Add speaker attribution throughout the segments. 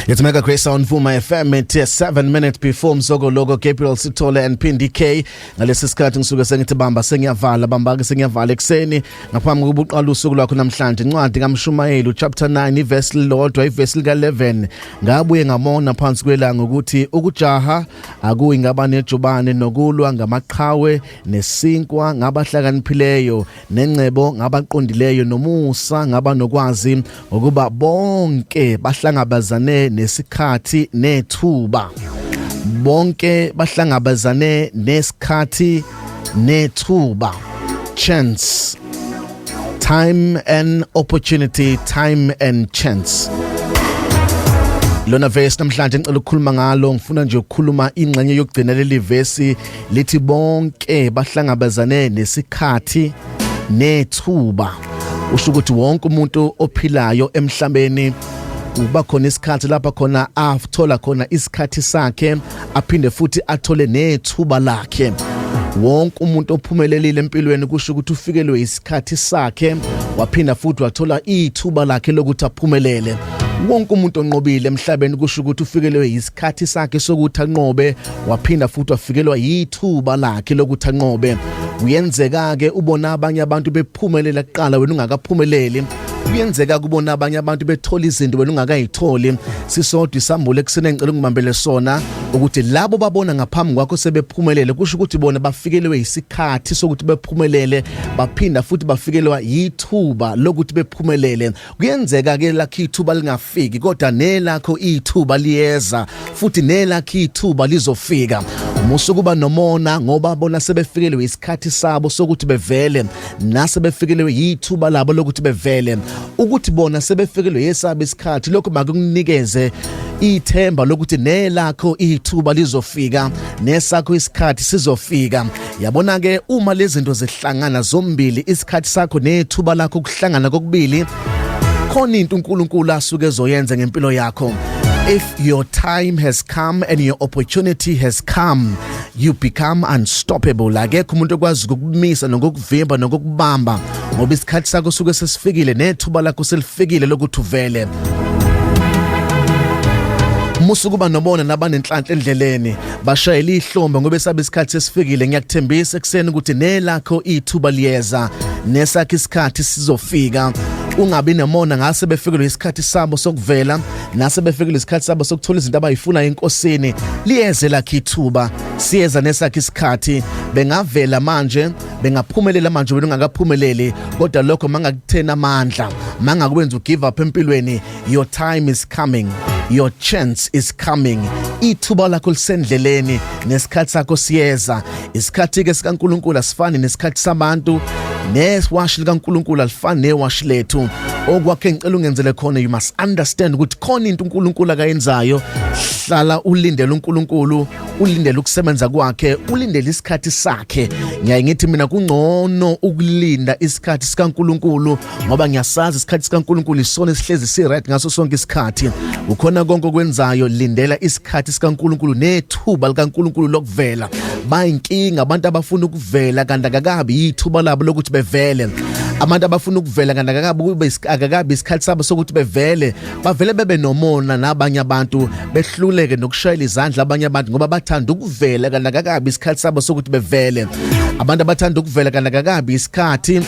Speaker 1: It's Mega Grace on Vuma FM. It's 7 minutes before Mzogo Logo, Gabriel Sithole and Phindi K. Ngalesi sikhathi ngisuke sengithi bamba sengiyavala, bamba ke sengiyavala ekseni ngaphambi kokuba uqala usuku lwakho namhlanje. Incwadi kaMshumayeli chapter 9 iverse lilodwa, iverse lika 11. Ngabuye ngamona phansi kwelanga ukuthi ukujaha akuyi ngaba nejubane, nokulwa ngamaqhawe, nesinkwa ngabahlakaniphileyo, nengcebo ngabaqondileyo, nomusa ngaba nokwazi, ngokuba bonke bahlangabezane nesikhathi nethuba. Bonke bahlangabezane nesikhathi nethuba. Chance, time and opportunity, time and chance. Lona verse namhlanje ngicela ukukhuluma ngalo, ngifuna nje ukukhuluma ingxenye yokugcina leli verse, lithi bonke bahlangabezane nesikhathi nethuba. Usho ukuthi wonke umuntu ophilayo emhlabeni kuba khona isikhathi lapha khona athola khona isikhathi sakhe, aphinde futhi athole nethuba lakhe. Wonke umuntu ophumelelile empilweni kusho ukuthi ufikelwe isikhathi sakhe, waphinda futhi wathola ithuba lakhe lokuthi aphumelele. Wonke umuntu onqobile emhlabeni kusho ukuthi ufikelwe isikhathi sakhe sokuthi anqobe, waphinda futhi wafikelwa yithuba lakhe lokuthi anqobe. Kuyenzeka ke ubona abanye abantu bephumelela kuqala, wena ungakaphumeleli. Kuyenzeka kubona abanye abantu bethola izinto, wena ungakayitholi. Sisodwa isambulo ekuseni ngicela ungibambele sona, ukuthi labo babona ngaphambi kwakho sebephumelele, kusho ukuthi bona bafikelwe isikhathi sokuthi bephumelele, baphinda futhi bafikelwa yithuba lokuthi bephumelele. Kuyenzeka ke lakho ithuba lingafiki, kodwa nelakho ithuba liyeza, futhi nelakho ithuba lizofika. Musa ukuba nomona ngoba bona sebefikelwe isikhathi sabo sokuthi bevele, nase befikelwe yithuba labo lokuthi bevele. Ukuthi bona sebefikelwe yesabo isikhathi, lokho makukunikeze ithemba lokuthi nelakho ithuba lizofika, nesakho isikhathi sizofika. Yabona ke, uma lezi zinto zihlangana zombili, isikhathi sakho nethuba lakho kuhlangana kokubili, khona into uNkulunkulu asuke ezoyenza ngempilo yakho. If your time has come and your opportunity has come, you become unstoppable. Akekho umuntu okwazi ukukumisa nokukuvimba nokukubamba, ngoba isikhathi sakho suke sesifikile nethuba lakho selifikile lokuthi uvele. Musa ukuba nomona nabanenhlanhla endleleni, bashayela ihlombe ngoba esabe isikhathi sesifikile. Ngiyakuthembisa ekuseni ukuthi nelakho ithuba liyeza, nesakho isikhathi sizofika. Ungabi nemona ngase befikelwe isikhathi sabo sokuvela, nase befikelwe isikhathi sabo sokuthola izinto abayifunayo enkosini. Liyeze lakhe ithuba, siyeza nesakhe isikhathi. Bengavela manje, bengaphumelela manje, wena ungakaphumeleli, kodwa lokho mangakuthena amandla, mangakwenza ugive up empilweni. Your time is coming, your chance is coming. Ithuba lakho lisendleleni, nesikhathi sakho siyeza. Isikhathi ke sikaNkuluNkulu asifani nesikhathi sabantu, newashi likaNkuluNkulu alifani newashi lethu. Okwakhe ngicela ungenzele khona, you must understand ukuthi khona into uNkulunkulu akayenzayo. Hlala ulindele uNkulunkulu, ulindele ukusebenza kwakhe, ulindele isikhathi sakhe. Ngiyaye ngithi mina kungcono ukulinda isikhathi sikaNkulunkulu, ngoba ngiyasazi isikhathi sikaNkulunkulu isona esihlezi si right ngaso sonke isikhathi. Ukhona konke okwenzayo, lindela isikhathi sikaNkulunkulu nethuba likaNkulunkulu lokuvela. Bayinkinga abantu abafuna ukuvela kanti akakabi ithuba labo lokuthi bevele. Abantu abafuna ukuvela kanti akakabi kube akakabi isikhathi sabo sokuthi bevele, bavele bebe nomona nabanye abantu, behluleke nokushayela izandla abanye abantu ngoba bathanda ukuvela kanti akakabi isikhathi sabo sokuthi bevele. Abantu abathanda ukuvela kanti akakabi isikhathi,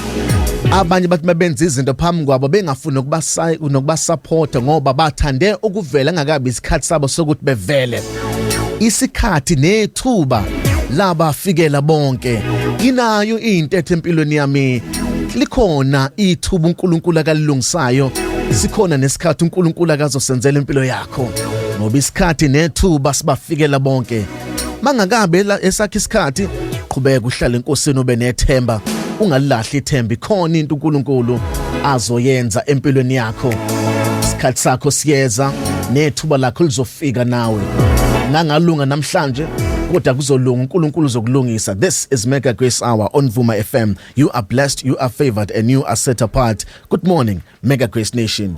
Speaker 1: abanye bathi mabenza izinto phambi kwabo bengafuni nokubasupporta ngoba bathande ukuvela ngakabi isikhathi sabo sokuthi bevele. Isikhathi nethuba labafikela bonke. Nginayo intethe empilweni yami, likhona ithuba uNkulunkulu akalilungisayo, sikhona nesikhathi uNkulunkulu akazosenzela impilo yakho, ngoba isikhathi nethuba sibafikela bonke. Mangakabe esakhe isikhathi, qhubeka uhlale enkosini, ube nethemba, ungalilahli ithemba. Ikhona into uNkulunkulu azoyenza empilweni yakho. Isikhathi sakho siyeza, nethuba lakho lizofika nawe. Ngangalunga namhlanje, kodwa kuzolunga, uNkulunkulu uzokulungisa. This is Mega Grace Hour on Vuma FM. You are blessed, you are favored and you are set apart. Good morning, Mega Grace Nation.